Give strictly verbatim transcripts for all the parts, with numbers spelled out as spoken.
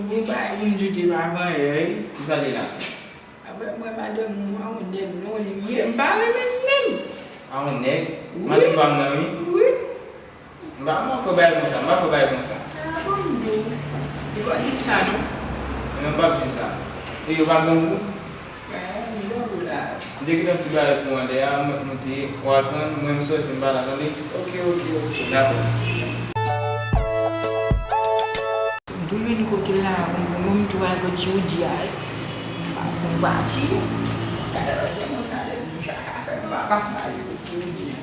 Bon, bagay pou m di w te pa vanyan, wi. Kisa l ye la? Avèk mwen, madanm ou a yon nèg non li ye, m pa renmen l menm. A yon nèg? Wi. Madanm pa m nan, wi. Wi. M pa, m pa fè bagay konsa, m pa fè bagay konsa. A bon, m di w. Li pa di sa, non. Non, m p ap di sa. E yo pa grangou? M te kite yon ti bagay pou anlè a, mwen moute, w al pran, mwen m soti, m pa la, tande? Ok, ok, ok. Dakò. M tou vin kote la, m, m tou al kote Woody a. M pa konn pati. Talè lòt lè mwen talè bouch a ka fè m pa pase pase kote Woody a.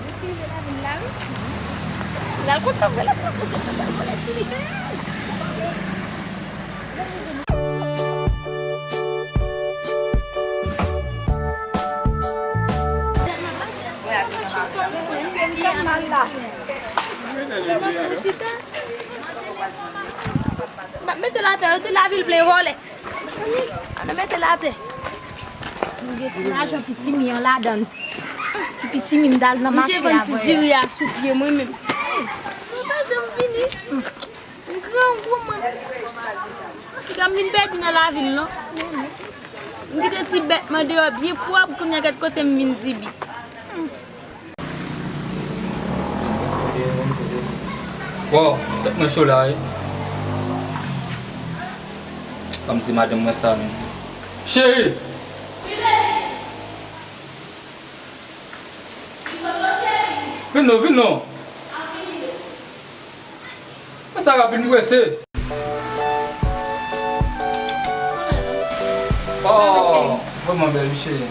Misye rive lavil la, wi. L al kontan vre, l ap pran konsèy, l ap vole sou li. M ap mete l atè, yo di lavil plen vòlè. Ann mete l atè. M gen ti lajan pitimi an ladan l. Ti pitimi m t al nan mache avè yo. M te vann ti diri a sou pye mwen menm. Mwen pa janm vini. M grangou mwen. Piga m vin pèdi nan lavil non. M kite ti bèt mwen deyò byen pwòp, kounye a gad kote m vin zibi. Bon, tèt mwen cho la wi. Ban m di madanm mwen sa menm. Cheri! Vin non, vin non. Fè sa rapid, m prese. Oh, vrèman bèl wi cheri.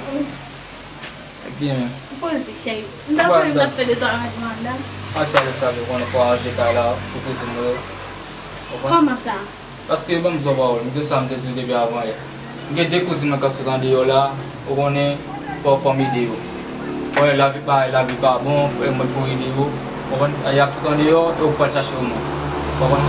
Ebyen. Poze cheri. M ta konnen m t ap fè de twa aranjman anndan. A sa, sa, ou konnen fò aranje kay la pou kouzin mwen yo. Ou konprann? Kòman sa? Paske ban m di w pawòl, m te sa m te di w depi avan yè. M gen de kouzin mwen k ap sot andeyò la, ou konnen, fò, fò m ede yo. Ou konnen lavi pa, lavi pa bon, frè mwen pou ede yo. Ou konprann? Y ap sot andeyò, e ou pral chache yon moun. Ou konprann?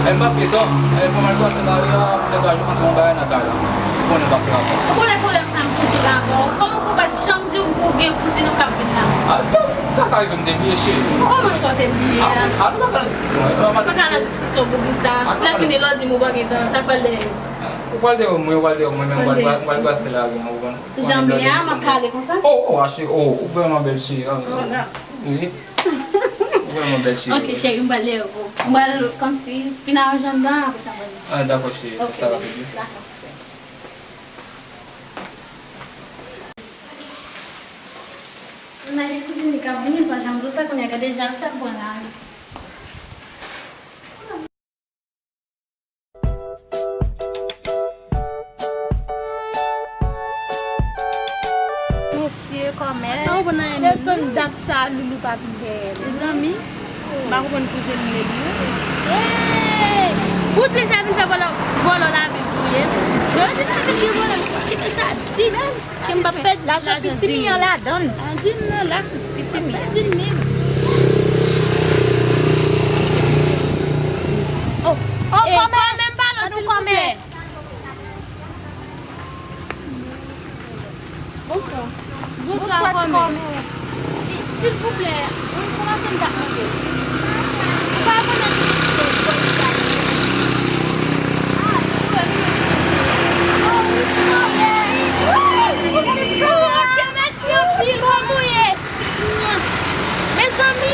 E m p ap gen tan, e fò m al pase lari a, pou nèg la antre yon bagay nan kay la. Ou konnen m p ap travay. Ou konnen pwoblèm sa m toujou la avè w. Kòman fè w pa t janm di m pou w gen kouzin ou k ap vin la? A, sa ka rive m te bliye, cheri. Kòman sa w te bliye a? A, nou pa ka nan diskisyon, e, pa ka nan diskisyon pou kisa? Lè fini lè w di m ou pa gen tan, sa k pral dèyè yo? Ou pral dèyè mwen, ou pral dèyè mwen, men ou pral, ou pral, ou pral pase lari a, ou konprann? Jan m ye a, m ap kale konsa? Oh, oh, a cheri, oh, ou vrèman bèl cheri. Oh, non. Wi. Ou vrèman bèl cheri. Ok, cheri, m pral dèyè ou. M pral kòmsi fin aranje anndan, apre sa m pral. Ah, dakò cheri, fè sa rapid wi. Dakò. M nan gen kouzin li k ap vini, l pa janm di w sa, kounye a gade jan l fè l pran lari. Mesye, kòmè. Atan w nan men. Tann dat sa, Loulou pa vin dèyè l. Mezanmi, m pa konprann kouzin m li ye. Hey! Pou di l ta vin fè vòlò, vòlò lavil pou ye. Yo di l ta vin gen vòlò, kite sa di. Paske m p ap pèdi lajan pitimi an ladan l. An di m nan la. Pitimi an. Pèdi l menm. Oh, oh, kòmè, kòmè m pale w, silvouplè. Bonswa. Bonswa, kòmè. Silvouplè, yon enfòmasyon m t ap mande. Ou pa konnen ki mesye yo vòlè sa yo? Ah, ou wè, wi. Oh, wi, ti kòmè. Wi, ti kòmè. Ok, mèsi anpil. Kòman w ye? Mezanmi.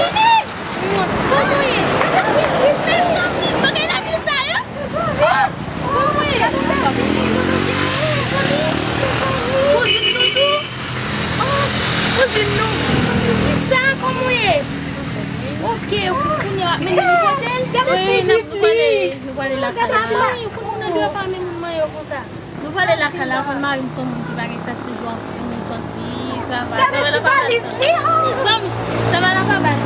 Kòman w ye? Mezanmi, bagay lavil sa yo? Ah, kòman w ye? Mezanmi, kouzin nou tou. Oh, kouzin nou. Kisa, kòman w ye? Ok, kounye a w ap mennen nou kote l? Wi, n ap, nou prale, nou prale lakay la. Mezanmi, kounye a w ap mennen moun manyen konsa. Nou prale lakay la, konn mari m se yon moun ki pa gen tan, toujou ap renmen sòti, travay. Gade ti valiz li, oh! Zanmi, travay la pa bay.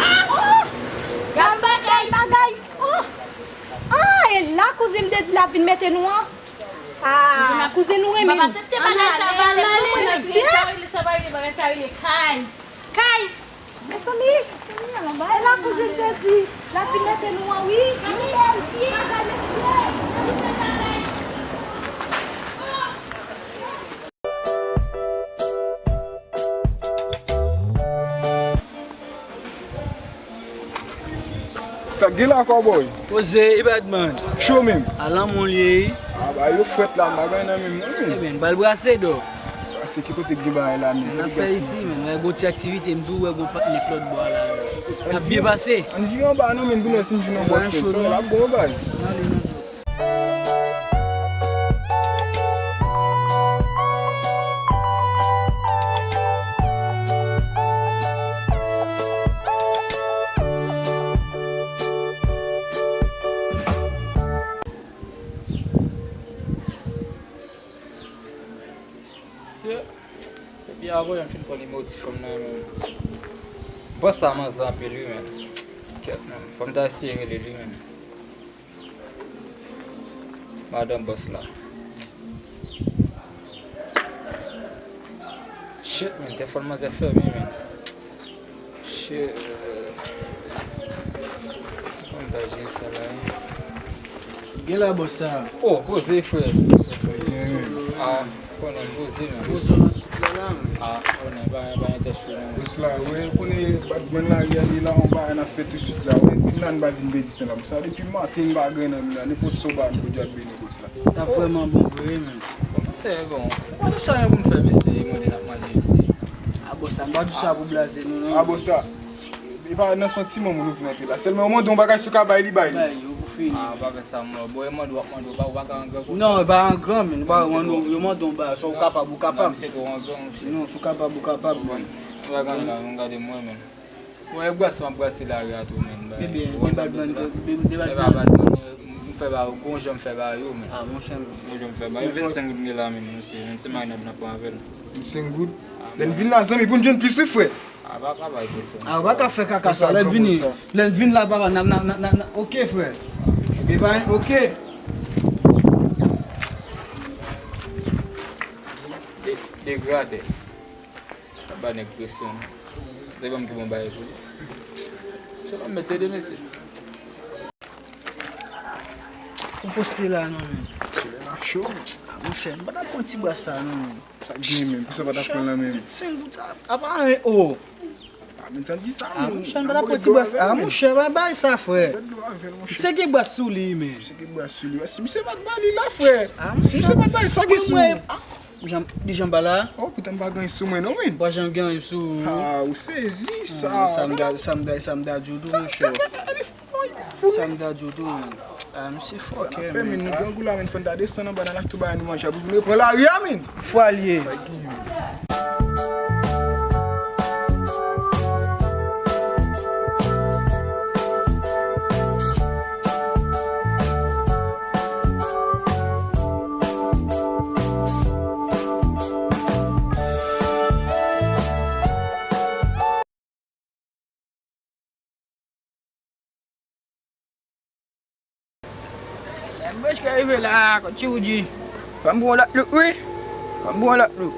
Ah, oh! Gade bagay! Vin mete nou an. Ah, kouzin nou renmen nou. Ann ale, ann ale, mesye. Sa rele, sa pa rele, bagay sa rele kay. Kay. Mezanmi, e la kouzin te di, l ap vin mete nou an, wi. Gade mesye. Sa k gen la, cowboy? Poze, e bad man. Sa k cho menm? A lanmou l ye, wi. A, bagay yo frèt la, m pa gen nan menm non, wi. Ebyen, n pral brase, dò. Brase, ki kote k gen bagay la menm? N ap fè isi, men. Wè, gon ti aktivite, m tou wè gon patnè k lòt bò a la. N ap byen pase. Ann vire anba non, men, pou n wè si n jwenn yon bòs, men. Sa l ap bon, baz. N ale, n ale. Mesye, depi avan yè m fin pran nimewo ti fanm nan, men bòs sa manzè anpil, wi, men. Kèt, men. Fò m ta eseye rele l, wi, men. Madanm bòs la. Shit, men, telefòn manzè fèmen, men. Shit. Kòman m ta jere sa la, hein? Gen la bòs sa. Oh, poze, frè. Ah, konnen m poze, men. Poze nan sou la, la, men. Ah, konnen, pa, pa entè cho, non. Bòs la, wè, konnen, batman la, li la, on bagay n ap fè tout swit la, wè. Vin la, n pa vin pèdi tan la. Sa, depi maten, m pa gen nan, nenpòt sa w ba m, Bondye ap beni bòs la. T ap vrèman bon vre, men. Bon, se bon. Mwen te chaje pou m fè mesye, mande n ap mande mesye. A bòs sa, m pa di sa pou blaze nou, non. A bòs sa. E pa nan santiman moun ou vin antre la. Sèlman, ou mande yon bagay, si w ka bay li, bay li. Bay, ou pou fini. Ah, pa fè sa, mwen. Bon, e mande w ap mande w, ou pa, ou pa ka angran konsa. Non, e pa angran, men. Ou pa, yo mande yon bagay, si w kapab, ou kapab. Non, misye twò angran, monchè. Non, si w kapab, ou kapab, men. Ou pa ka la, nou gade mwen, men. Bon, e brase m ap brase lari a tou, men. Ebyen, de bad man, de, de bad man. E pa bad man, m fè ba yo, gon jan m fè ba yo, men. Ah, monchè, men. Gon jan m fè ba yo. Vennsenk goud m gen la, men, mesye, men se marinad n ap pran avè l. Vennsenk goud? Ah, lè n vin la, zanmi, pou n jwenn plis, wi, frè. Ah, pa, pa bay presyon. Ah, ou pa ka fè kaka sa, lè n vini. Lè n vin la, papa, n ap, n ap, n ap, n ap, n ap, ok, frè. Ebyen, bay, ok. De, degradè. Sa ba nèg presyon. Se banm ki bon bagay pou li. Se banm mete de mesye. Ou poste la non, men. Solèy la cho. Ah, monchè, m pa t ap pran ti bwa sa non, men. Sa k gen, men? Poukisa w pa t ap pran l nan men m? Senk goud, apa anyen, oh. Ah, men, tann di sa, ah, men, monchè, m pa t ap pran ti bwa sa. Ah, monchè, pa bay sa, frè. Misye gen bwa sou li, men. Misye gen bwa sou li. Si misye pa t ba li la, frè. Si misye pa t ba li, sa gen sou ou? Jan, li jan ba la? Oh, poutan m pa gen anyen sou mwen non, men. Ou pa janm gen anyen sou ou? Ah, ou sezi sa. Ah, sa m ta, sa m ta, sa m ta di w tou, monchè. Sa m ta di w tou, men. Ah, misye fò kè, men. Fè, men, nou grangou la, men, fò n ta desann anba nan lach tou bagay nou manje, pou nou pran lari a, men. Fwa l ye. Sa gen, men. Lè m prèske rive la, kot ti Woody. Fò m pran yon lòt look, wi. Fò m pran yon lòt look.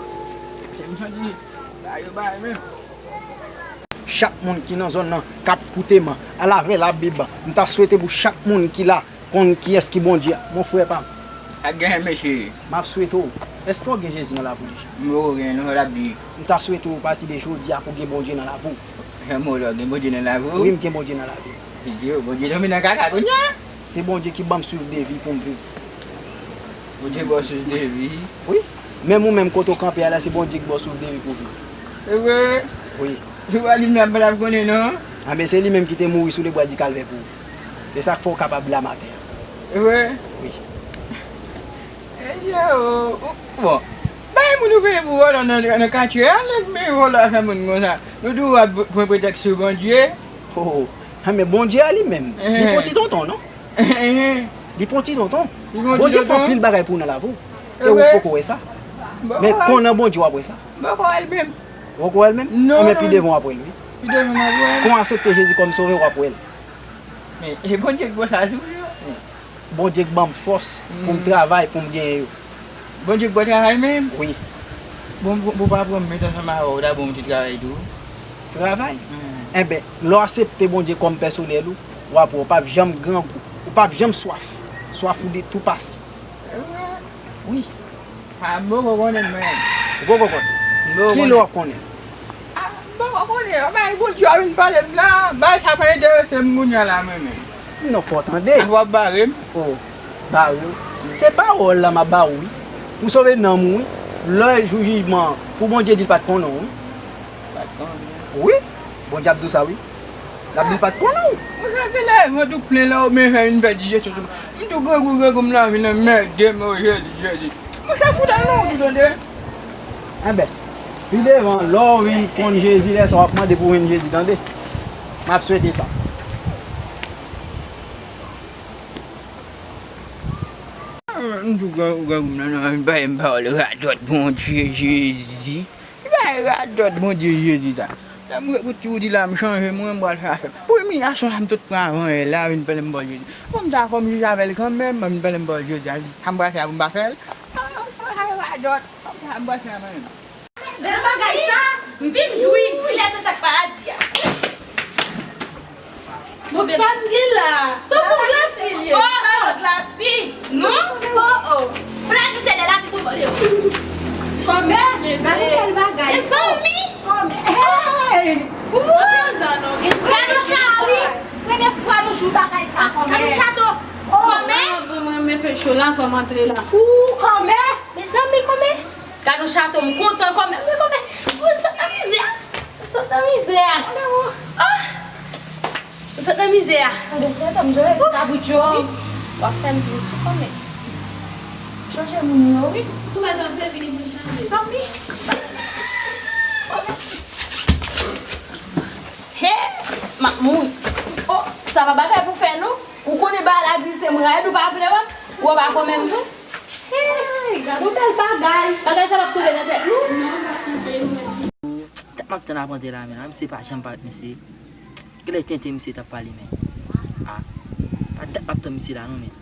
Se m santi, bagay yo bay menm. Chak moun ki nan zòn nan k ap koute m, alavè la bib, m ta swete pou chak moun ki la konn kiyès ki Bondye a, mon frè pa m. Ak gen mesye. M ap swete w, èske w gen Jezi nan lavi w deja? M poko gen non, sa l ap di. M ta swete w pati de jodi a pou w gen Bondye nan lavi w. Janm w gen Bondye nan lavi w? Wi, m gen Bondye nan lavi m. Idio, Bondye tonbe nan kaka kounye a? Se Bondye ki ban m souf de vi pou m viv. Bondye ba w souf de vi? Wi. Menm ou menm kote w kanpe a la, se Bondye ki ba w souf de vi pou w viv. Se vre? Wi. Ou pa di m nan pa t ap konnen non. Anben, se li menm ki te mouri sou lebwa di Kalvè pou ou. E sa k fè w kapab la maten an. E vre? Wi. Mesye o, bon. Bay moun ou veye pou vòlò nan, nan katye a, lè men vòlò a fè moun konsa. Nou di w ap pran pretèks sou Bondye. Oh, oh. Anben, Bondye a li menm, li pa yon ti tonton, non? Li pa yon ti tonton. Bondye fè anpil bagay pou ou nan lavi w. E ou poko wè sa. Men konnen Bondye w ap wè sa. M poko wè l menm. Ou poko wè l menm? Non, non. Anben pi devan w ap wè l, wi. Pi devan m ap wè l. Kon w aksepte Jezi kòm sovè, w ap wè l. Men, e Bondye ki konsa sou yo. Bondye k ban m fòs pou m travay, pou m genyen yo. Bondye k ba w travay menm? Wi. Bon, bon, bon, pa pran m met ansanm avè w, ta bon m te travay tou. Travay? Enben, lè w aksepte Bondye kòm pèsonèl ou, w ap wè w p ap janm grangou, ou p ap janm swaf. Swaf ou de tou pase. Wi. A, m poko konnen mwen. Ou poko konnen? M poko konnen. Kilè w ap konnen? A, m poko konnen. Bagay Bondye a vin pale m la. Bagay sa pa enterese m kounye a la mwen menm. Non, fò w tande. A, w ap bare m? O, bare w. Se pawòl la m ap ba ou, wi. Pou sove nanm ou, wi. Lè jou jijman an, pou Bondye di l pa t konnen w, wi. Pa t konnen. Wi. Bondye ap di w sa, wi. L ap di l pa t konnen w. Monchè, se lè vant ou plen la, ou byen fè vin fè dijesyon sou mwen. M tou grangou, grangou, m la vin anmède m, o Jezi, Jezi. Monchè, fout al nan wout ou tande. Enben, pi devan, lè w vin konn Jezi, lè sa w ap mande pou w jwenn Jezi, tande. M ap swete sa. M tou grangou, grangou, m la, nan bay m pawòl radòt, Bondye, Jezi. Bay radòt Bondye Jezi sa. Lè m wè pou ti Woudi la, m chanje mwen, m pral fè afè m. Pou imilyasyon sa m sot pran avan yè la, vin pale m bò Jezi. Fò m ta kòm jij avè l kanmenm, m vin pale m bò Jezi. Sa m pral fè a pou m pa fè l? A, bay radòt. Sa m pral fè a mwen menm. Bèl bagay sa. M vin jwi. Kilè se sa k pa a di a? Bon, sa m gen la? Sa se yon glasi li ye. Oh, oh. Glasi. Non? Oh, oh. Fè la di se de la pi tou bò yo. Kòmè, gade bèl bagay. Mezanmi. Kòmè. Hey! Gade yon chato. Premye fwa nou jwi bagay sa, kòmè. Gade yon chato. Oh. Kòmè. Mwen, mwen, mwen, mwen, pechou la, fò m antre la. Ou, kòmè. Mezanmi, kòmè. Gade yon chato, m kontan kòmè. Mwen, kòmè. Mwen, sa nan mizè. Sot nan mizè a. Oh! Sot nan mizè a. Tande, se tanm jwe ti kabrit yo. Wi. W ap fè m tris wi kòmè. Chanje moun yo wi. Ou mèt antre vini pou n chanje. Sanmi. He! M ap mouri. Oh, sa pa bagay pou fè non. Ou konnen bagay la glise m rayèd ou pa vle wè m. Ou pa konn menm tou. Hey, gade yon bèl bagay. Bagay sa p ap tonbe nan tèt nou? Non, l p ap tonbe, nou menm. Dat m ap tann apranti la, men, a, misye pa janm parèt, mesye. Kilè tenten misye t ap pale, men? A, pa dat m ap tann misye la, non, men.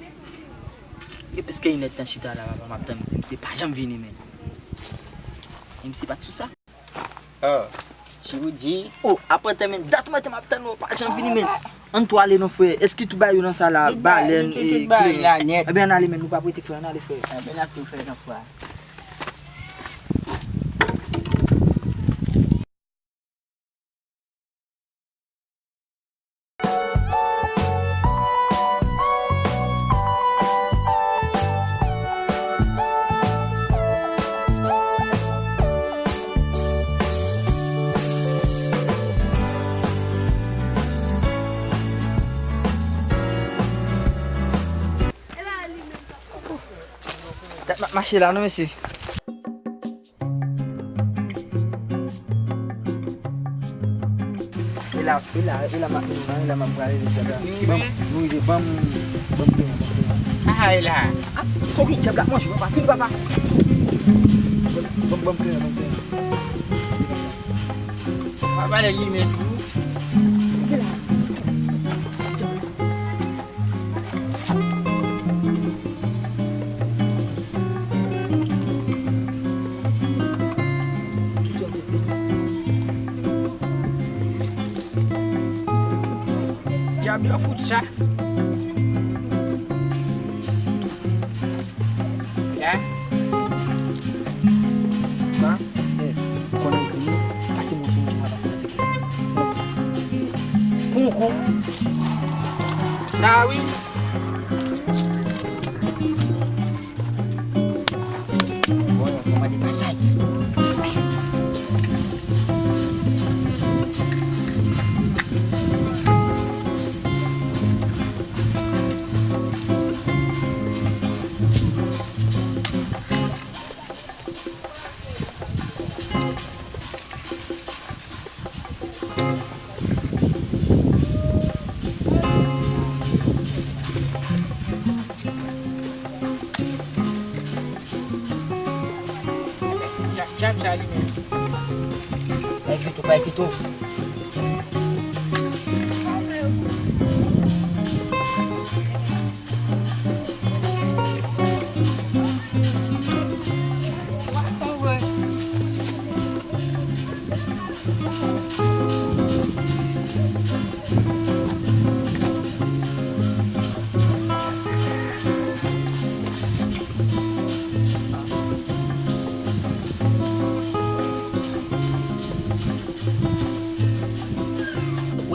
Gen plis ke inèdtan chita la, papa, m ap tann misye. Misye pa janm vini, men. Men misye pa t sou sa. Oh, Chiboudji. Oh, apranti, men, dat mwen te m ap tann ou, pa janm vini, men. Ann tou ale non, frè. Èske tout bagay yo nan sa la, balèn, e, kle? Ebyen, ann ale, men, nou p ap rete, frè, ann ale, frè. Ebyen, n ap tou fè nan fwa. Dat m ap mache la non, mesye. E la, e la, e la, m ap, e la, m ap prale deja la. Ban m, nou rive, ban m, ban m kreyon, ban m kreyon. Ah, e la. Ah, fòk yon dyab la manje, papa, vin, papa. Ban m, ban m kreyon, ban m kreyon. Papa, lè li men tou. E la. Dyab yo fout sa. Ya. Sa, eh, ou konnen ou vini, pase mwen sou yon ti mwa pase. Pou yon kou. Ah wi. Bon, bon, mande pa sa. Dyab, dyab sa li menm. Pa ekite w, pa ekite w.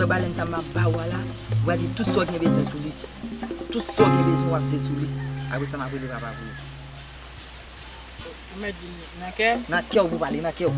Balèn sa m ap ba w a la, w a di tout sa w gen bezwen sou li. Tout sa w gen bezwen w ap di l sou li. Apre sa, m ap rele papa pou ou. Ou mèt di m nan kè m? Nan kè w pou pale, nan kè w.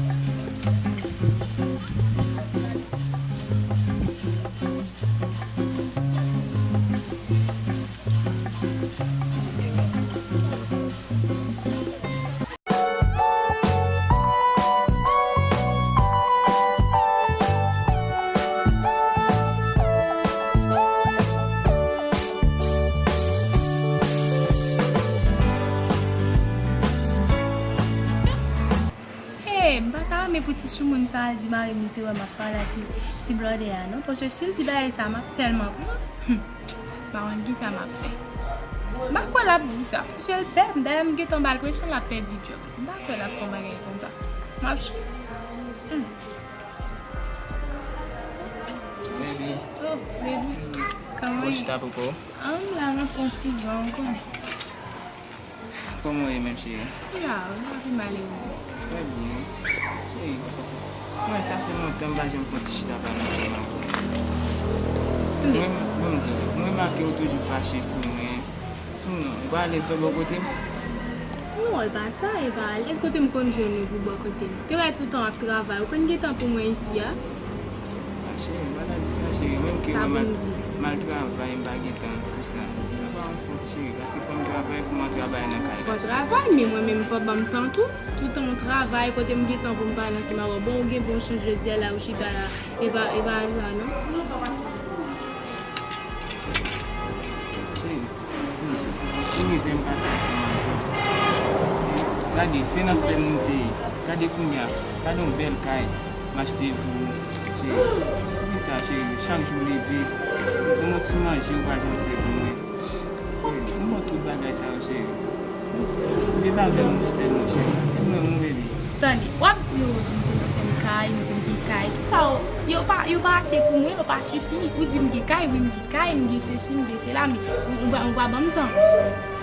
Hey, m pa ta renmen pou ti soumoun sa a di mari m li te wè m ap pale a ti, ti blòdè a non, paske si l di bagay sa a, m ap tèlman pran. Hmm. M pa konn kisa m ap fè. M pa kwè l ap di sa, paske l pè m, dayè m gentan ba l presyon l ap pèdi djòb. M pa kwè l ap fè yon bagay konsa. M ap ch-, hmm. Baby. Oh, baby. Kòman w ye? Bon, chita poko. Ah, m la, m ap pran ti van, ou konnen. Kòman w ye menm, cheri? M la, m pa pi mal, e ou? Trè byen. Cheri, mwen, sa fè lontan m pa janm fè yon ti chita pale ansanm avè w. Mwen, bon, m di w, m remake w toujou fache sou mwen. Sou mwen, ou pa alèz lè w bò kote m? Non, e pa sa, e pa alèz kote m konn jwenn ou pou bò kote m. Te wè toutan w ap travay, ou konn gen tan pou mwen isi a? Ah, cheri, m pa ta di sa, cheri. Menm ke mwen mal, mal travay, m pa gen tan pou sa. Sa pa yon fòt, cheri, paske fò m travay, fò m al travay nan kay la. Fò w travay, men mwen menm, fò w ban m tan tou. Toutan w travay, kote m gen tan pou m pale ansanm avè w. Bon, ou gen bon chans jodi a la, ou chita la. E pa, e pa sa, non. Cheri, ou mizè m pase ansanm avè w. Gade, se nan fèm nou te ye. Gade kounye a, gade yon bèl kay m achte pou ou, cheri. Poukisa, cheri, chak jou w leve, yon ti manje ou pa janm fè pou mwen? Cheri, m ba w tout bagay sa yo, cheri. Ou gen bagay yon sèl, mon cheri. Paske m renmen w, baby. Tande, w ap di yo, m te nan fè m kay, m vin gen kay. Tout sa yo, yo pa, yo pa ase pou mwen, yo pa sifi. Ou di m gen kay, wi, m gen kay, m gen sesi, m gen sela, men ou, ou pa, ou pa ban m tan.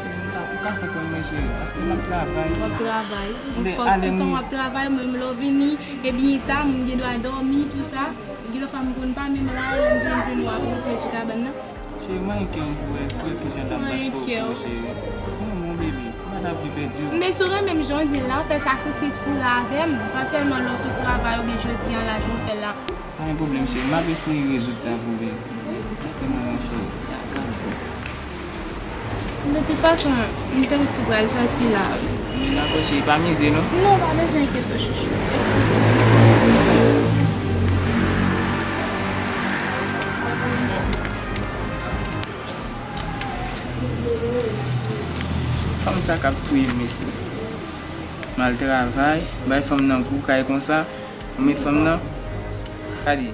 Cheri, m ka, ou ka fè kòm mwen, cheri, paske m ap travay. W ap travay. Fòk toutan w ap travay, mwen menm lè w vini, e byen ta, m gen dwa dòmi, tout sa. Gen lòt fwa m konn pa menm la, e lè m vin jwenn ou ap ronfle sou kabann nan. Cheri, manyen kè m pou wè, pou wè kijan l ap bat fò pou ou, cheri. Non, mon baby, m pa t ap vle pèdi w. Men si w renmen m jan w di l la, fè sakrifis pou w la avè m. Pa sèlman lè w sot travay oubyen jodi a la, jan w fè l la. Pa gen pwoblèm, cheri. M ap eseye rezoud sa pou ou, baby. Paske mwen, mon cheri. De tout fason, m te tou pral sòti la, wi. Dakò, cheri, pa mize, non? Non, pa bezwen enkyete w, chouchou. Eskize m. Fanm sa k ap touye m, mesye. M al travay, bay fanm nan gwo kay konsa, ou met fanm nan. Gade,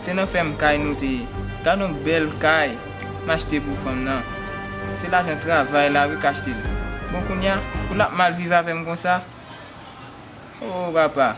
se nan fèm kay nou te ye. Gade yon bèl kay m achte pou fanm nan. Se lajan travay la, wi, k achte l. Bon, kounye a, pou l ap mal viv avè m konsa? O, papa.